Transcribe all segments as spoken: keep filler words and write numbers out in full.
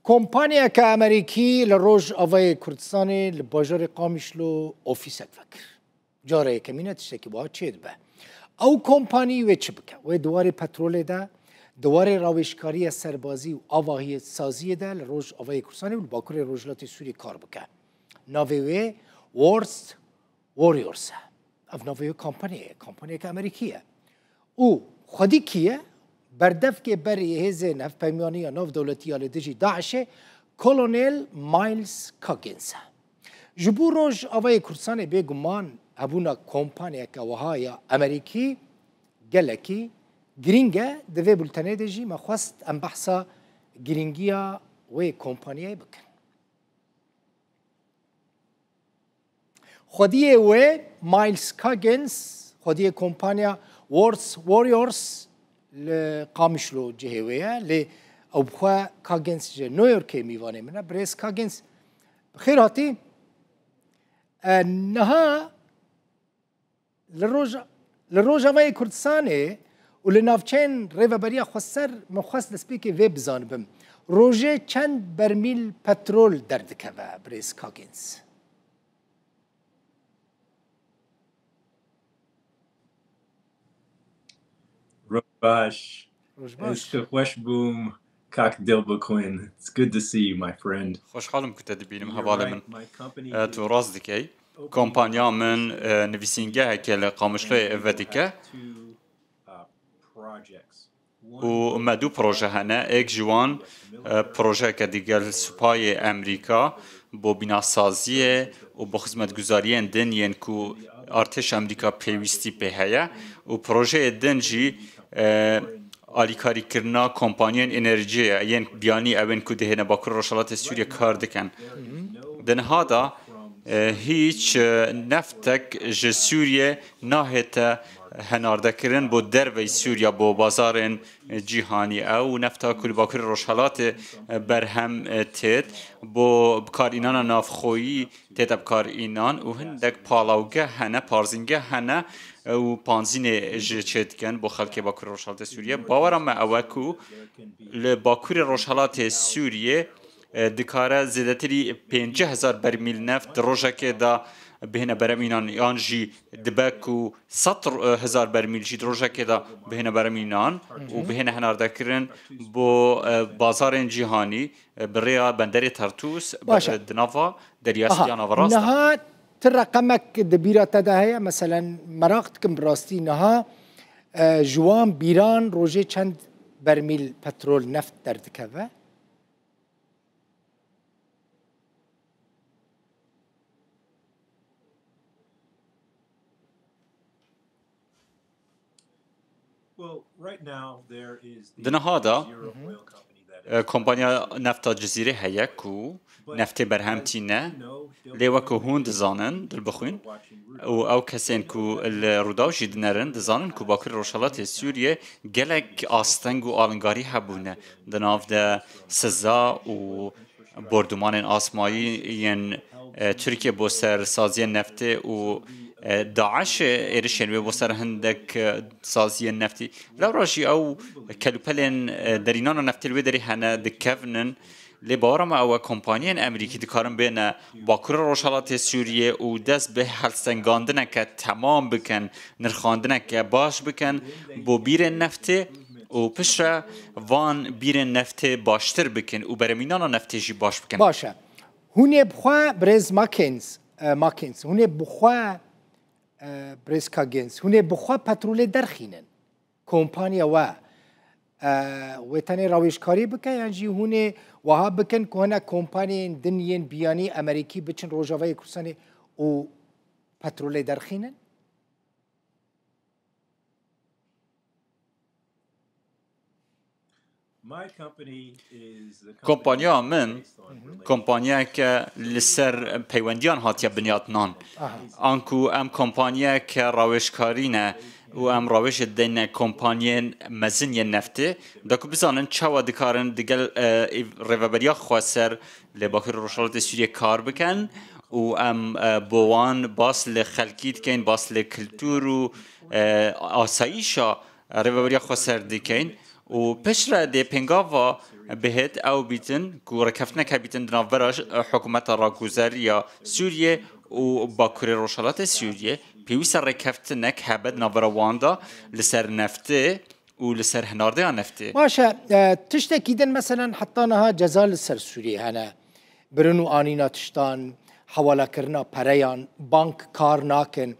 Kompaniyeke Amerîkî li Rojavayê Kurdistanê li bajarê Qamişlo ofîsek vekir. Cara yekemîn e tiştekî wiha çêdibe. Ew kompanî wê çi bike? Wê di warê petrolê de, di warê rawêjkariya serbazî û avahiyê saziyê de li Rojavayê Kurdistanê û li Bakurê Rojhilatê Sûriyê kar bike. Navê wê Wars Warriors e. Ev navê wê kompaniyê ye, kompaniyeke Amerîkî ye. Û xwedî kî ye? Berdevkê berê yê hêzên hevpeymaniya navdewletî ya li dijî DAIŞ'ê Kolonel Miles Coggins e. Ji bo Rojavayê Kurdistanê bêguman hebûna kompaniyeke wiha ya Amerîkî gelekî girîng e. Di vê bultenê de jî me xwest em behsa girîngiya wê kompaniyayê bikin. Xwediyê wê Miles Coggins, xwediyê kompanya Wars Warriors li Qamişlo cihê wê ye. Lê ew bi xwe Coggins ji New Yorkê mîvanê min e. Birêz Coggins, bi xêr hatî. E, niha li Roj-, li Rojavayê Kurdistanê û li navçeyên Rêveberiya Xweser min xwest destpêkê vê bizanibim. Rojê çend bermîl petrol derdikeve, birêz Coggins? Roj baş. Roj baş. Ez tu xweş bûm, kak Dilbixwîn. It's good to see you, my friend. Xweşxal im ku te dibînim, hevalê min. E, tu rast dikey. Kompanya min, e, nivîsîngeheke li Qamişloyê vedike. Û me du proje hene. Êk ji wan, e, projeyeke digel Supayê Emrîka bo bînasaziyê û bo xizmetguzariyên din yên ku artêşa Emrîka pêwîstî pê heye. Û projeyê din jî, e, alîkarîkirina kompanyên enerjiyê ye, yên biyanî ew ên ku dihêne Bakur Rojhilatê Sûriyê kar dikin. Di niha de, e, hîç, e, neftek ji Sûriyê nahête henardekirin bo derveyî Sûriya, bo bazarên cîhanî. Ew nefta ku li Bakurê Rojhelatê berhem têt, bo bikarînana navxweyî tête bikarînan û hindek palawgeh hene, parzîngeh hene û panzînê jî çêdikin bo xelkê Bakurê Rojhelatê Sûriyê. Bawera me ew e ku li Bakurê Rojhelatê Sûriyê e, dikare zêdetirî pêncî hezar bermîl neft di rojekê de bihêne beremînan, yan jî dibe ku sed, e, hezar bermîl jî di rojekê de bihêne beremînan û bihêne henardekirin bo, e, bazarên cîhanî, e, bi rêya benderê Tertûs, Baş e. di nava Derya Aha, Siya Naverast de. Niha ti reqemek di bîra te de heye? Meselen, meraq dikim bi rastî niha, e, ji wan bîran rojê çend bermîl petrol, neft derdikeve? Di niha de, e, kompanya nefta Cizîrê heye ku neftê berhem tîne, lê weke hûn dizanin, dilbixwîn, û ew kesên ku li Rûdaw jî dinerin, dizanin ku Bakurê Rojhelatê Sûriyê gelek asteng û alingarî hebûne di nav de siza û bordumanên asmayî yên, e, Tirkiye bo ser saziyên neftê û, e, DAIŞê êrişên wê bo ser hindek, e, saziyên neftî. Lewra jî ew kelûpelên, e, derînana neftê li wê derê hene, dikevnin. Lê bawera me ew e, kompanyên Emerîkî dikarin bêne Bakurê Rojhelatê Sûriyê û dest bi helstengandineke temam bikin, nirxandineke baş bikin bo bîrên neftê û piştre van bîrên neftê baştir bikin û beremînana neftê jî baş bikin. Baş e. Hûn ê bi xwe, birêz Makens, e, Makens, hûn ê bi xwe, e, birêz Kagens, hûn ê bi xwe petrolê derxînin. Kompanya we, e, wê tenê rawêjkarî bike, yan jî hûn ê wiha bikin ku hinek kompanyên din yên biyanî Emerîkî biçin Rojavayê Kurdistanê û petrolê derxînin? Kompanya min kompanyayeke li ser peywendiyan hatiye binyatnan. Aha. Anku em kompanyayeke rawêjkarî ne û em rawêjê dideyne kompanyên mezin yên neftê, da ku bizanin çawa dikarin digel, e, rêveberiya xweser li Bakurê Rojhilatê Sûriyê kar bikin û em, e, bo wan bas li xelkî dikeyn, bas li kultur û, e, asayîşa rêveberiya xweser dikeyn û piştre dê pêngava bihêt ew bîtin ku rêkeftinek hebîtin di navbera ş-, hikûmeta raguzer ya Sûriyê û Bakurê Rojhilatê Sûriyê. Pêwîst e rêkeftinek hebe di navbera wan de li ser neftê û li ser hinardeya neftê. Baş e, e, tiştekî din, meselen, heta niha ceza li ser Sûriyê hene. Birin û anîna tiştan, hewalekirina pereyan, bank kar nakin.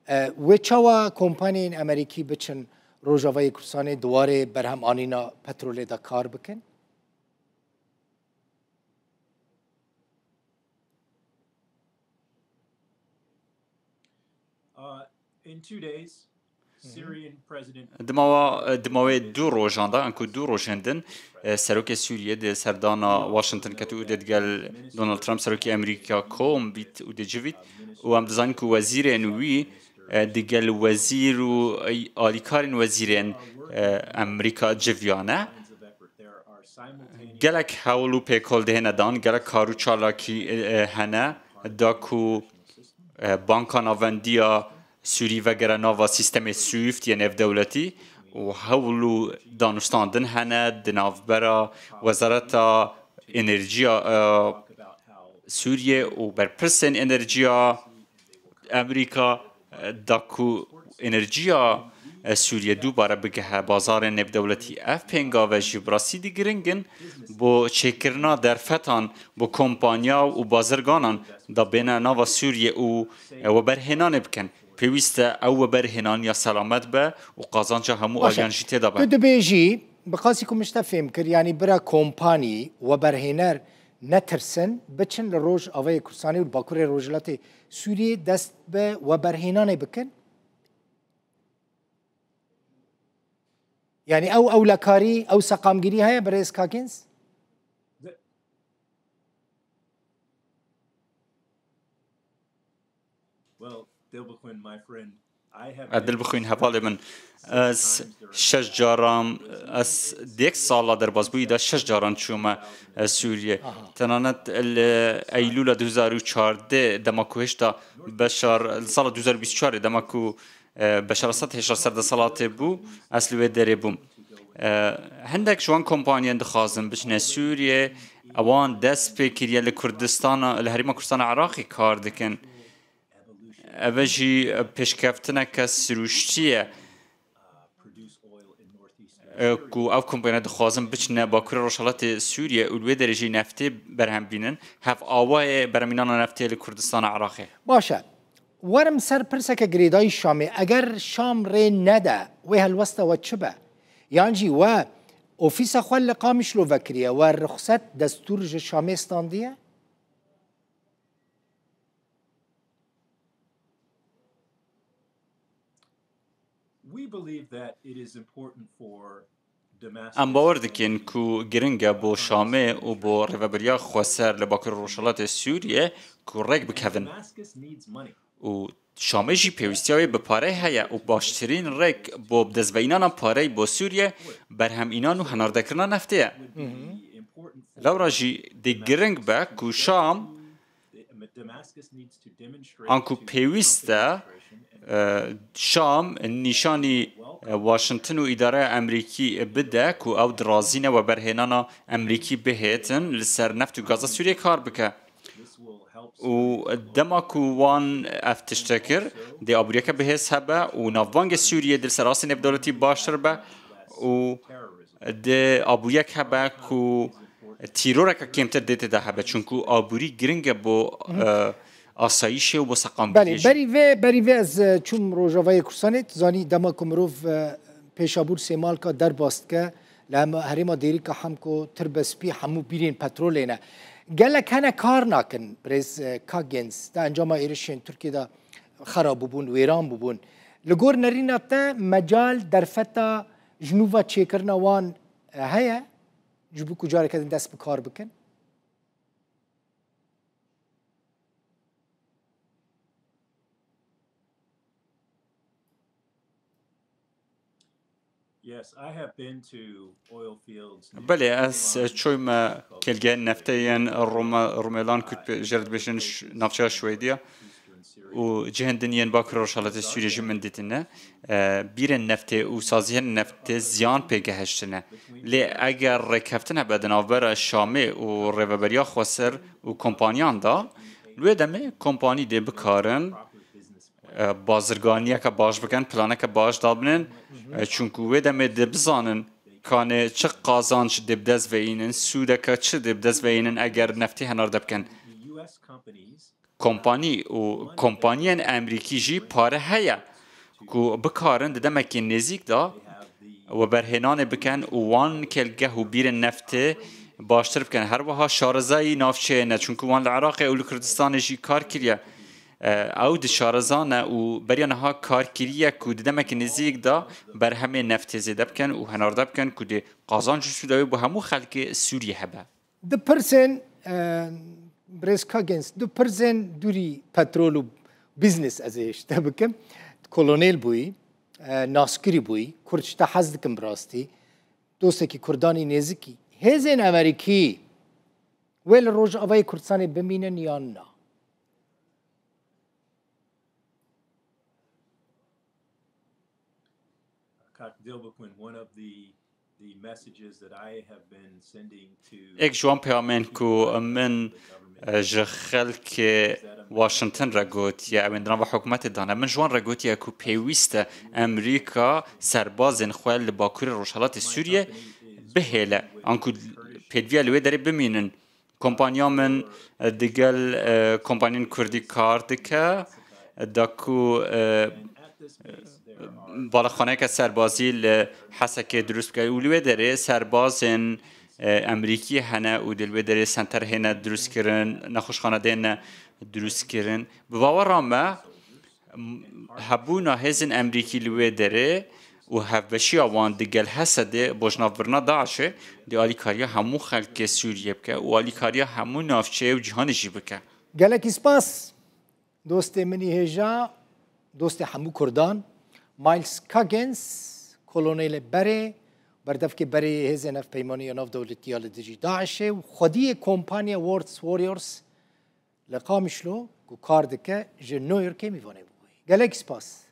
E, wê çawa kompaniyên Amerîkî biçin Rojavayê Kurdistanê di warê berhem anîna petrolê de kar bikin? Uh, in two days, Syrian President Di mawa, di mawê du rojan de, anku du rojên din, e, serokê Sûriyê di serdana Washington ket û dê digel Donald Trump, serokê Amerîka, kom bît û dê civît. Û em dizanin ku wezîrên wî, e, digel wezîr û, e, alîkarên wezîrên, e, Amerîka civiyane. Gelek hewl û pêkol dihêne dan, gelek kar û çalakî, e, hene da ku, e, Banka Navendiya Sûrî vegere nava sîstemê SWIFT yê nêvdewletî û hewl û danûstandin hene di navbera Wezareta Enerjiya, e, Sûriyê û berpirsên enerjiya Amerîka, e, da ku enerjiya, e, Sûriyê dubare bigihe bazarên nêvdewletî. Ev pêngave jî bi rastî di giring in bo çêkirina derfetan bo kompanya û bazirganan da bêne nava Sûriyê û, e, weberhênanê bikin. Pêwîst e ew weberhênaniya selamet be û qazanca hemû Baş e. aliyan jî tê de be. Tu dibêjî, bi qasî ku min ji te fêm kir, yanî bira kompanî, weberhêner netirsin, biçin li Rojavayê Kurdistanê û li Bakurê Rojhilatê Sûriyê dest bi weberhênanê bikin? Yanî ew ewlekarî, ew seqamgirî heye, birêz Kakins? Well, Dilbixwin, my friend, I have Ez dil bixwîn hevalê min. Ez şeş caran, ez di yek sala derbasbûyî de şeş caran çûme, e, Sûriyê. Aha. Tenanet li Eylûla du hezar û çardeh dema ku hêşta Beşar, li sala du hezar û bîst û çar dema ku, e, Beşar Esad hêşa ser desthilatê bû, ez li wê derê bûm. E, hindek ji wan kompaniyan dixwazin biçine Sûriyê, ewan dest pê kiriye li Kurdistana, li Herêma Kurdistana Iraqê kar dikin. Ev jî pêşkeftineke sirûştî ye, e, ku ev kompanya dixwazin biçine Bakurê Rojhelatê Sûriyê û li wê derê jî neftê berhem bînin, hev awayê berhemînana neftê li Kurdistana Iraqê. Baş e. Werim ser pirseke girêdayî Şamê. Eger Şam rê nede, wê helwesta we çi be? Yan jî we ofîsa xwe li Qamişlo vekiriye, we ruxset, destûr ji Şamê standiye? We believe that it is important for Damascus Em bawer dikin ku giring e bo Şamê û bo rêveberiya xweser li Bakur û Rojhilatê Sûriyê ku rêk bikevin. Damascus needs money. Û Şamê jî pêwîstiya wê bi parê heye û baştirîn rêk bo bidestveînana parey bo Sûriyê berhem înan û henardekirina neftê ye. Lewra jî dê giring be ku Şam Anku pêwîst e, e, Şam nîşanî, e, Washington û îdareya Emerîkî bide ku ew dirazîne weberhênana Emerîkî bihêtin li ser neft û gaza Sûriyê kar bike. Û dema ku wan ev tişte kir, dê aboriyeke bihêz hebe û navbangê Sûriyê di li ser astê nêvdewletî baştir be û dê aboriyek hebe ku tîroreke kêmtir dê tê de hebe, çunku aborî giring e bo, e, asayîşê û bo seqamgiriyê Belê, jî. Berî vê, berî vê ez, e, çûm Rojavayê Kurdistanê, tu zanî dema ku mirov, e, pêşabûr Sêmalka derbas dike, li hema-, herêma Dêrîka Hemko, Tirbe Spî, hemû bîrên petrolê ne. Gelek hene kar nakin, birêz, e, Kagens, di encama êrişên Tirkiyê de xera bûbûn, wêran bûbûn. Li gor nerîna te mecal, derfeta ji nû ve çêkirina wan, e, heye? Ji bo ku careke din dest bi kar bikin? Yes, I have been to oil fields near Belê, ez Iran. Çoyme kêlgehên neftê yên Roma-, Romelan ku jê re dibêjin ş-, navçeya Şwêdiya. û cihên din yên Bakur Rojhilatê Sûriyê jî min dîtine, e, bîrên neftê û saziyên neftê ziyan pê gehiştine. Lê eger rêkeftin hebe di navbera Şamê û Rêveberiya Xweser û kompaniyan de, li wê demê kompanî dê bikarin, e, bazirganiyeke baş bikin, planeke baş dabinin, e, çunku wê demê dê bizanin kanê çi qazanç dê bi dest ve înin, sûdeke çi dê bi dest ve înin eger neftê henarde bikin. Kompanî û kompaniyên Emerîkî jî pare heye ku bikarin di demekî nêzîk de weberhênanê bikin û wan kelgeh û bîrên neftê baştir bikin. Her wiha şarezayî navçeyê ne, çunku wan li Iraqê û li Kurdistanê jî kar kiriye. E, ew di şareza ne û beriya niha kar kiriye ku di demekî nêzîk de berhemê neftê zêde bikin û henarde bikin ku dê qazanc û sûda wê bo hemû xelkê Sûriyê hebe. Dipirsên, e, Birêz Kagens, dipirsên dûrî petrol û biznes ez ê ji te bikim. Kolonel bûyî, e, naskirî bûyî, Kurd ji te hez dikim bi rastî. Dostekî Kurdanî nêzikî. Hêzên Amerîkî wê li Rojavayê Kurdistanê bimînin yan na? Kak Dilbukun, one of the, the messages that I have been sending to Êk ji wan peyamên ku min, e, ji xelkê Washington re gotiye, ew ên di nava hikûmetê de ne. Min ji wan re gotiye ku pêwîst e Amerîka serbazên xwe li Bakurê Rojhilatê Sûriyê bihêle, anku pêdiviya li wê derê bimînin. Kompanya min, e, digel, e, kompaniyên Kurdî kar dike, e, da ku, e, balaxaneyeke serbazî li Hesekê dirust bike û li wê derê serbazên, e, Emerîkî hene û di li wê derê senter hêne dirustkirin, nexweşxane dêne dirustkirin. Bi bawera me, hebûna hêzên Emerîkî li wê derê û hevbeşiya wan digel Hesedê bo jinavbirina DAIŞê dê alîkariya hemû xelkê Sûriyê bike û alîkariya hemû navçeyê û cîhanê jî bike. Gelekî spas, dostê min î hêja, dostê hemû Kurdan, Miles Kagens, kolonelê berê, berdevkê berê yê hêzên hevpeymaniya navdewletî ya li dijî DAIŞê û xwediyê kompanya World's Warriors li Qamişlo ku kar dike, ji New Yorkê mîvanê bû. Gelek spas.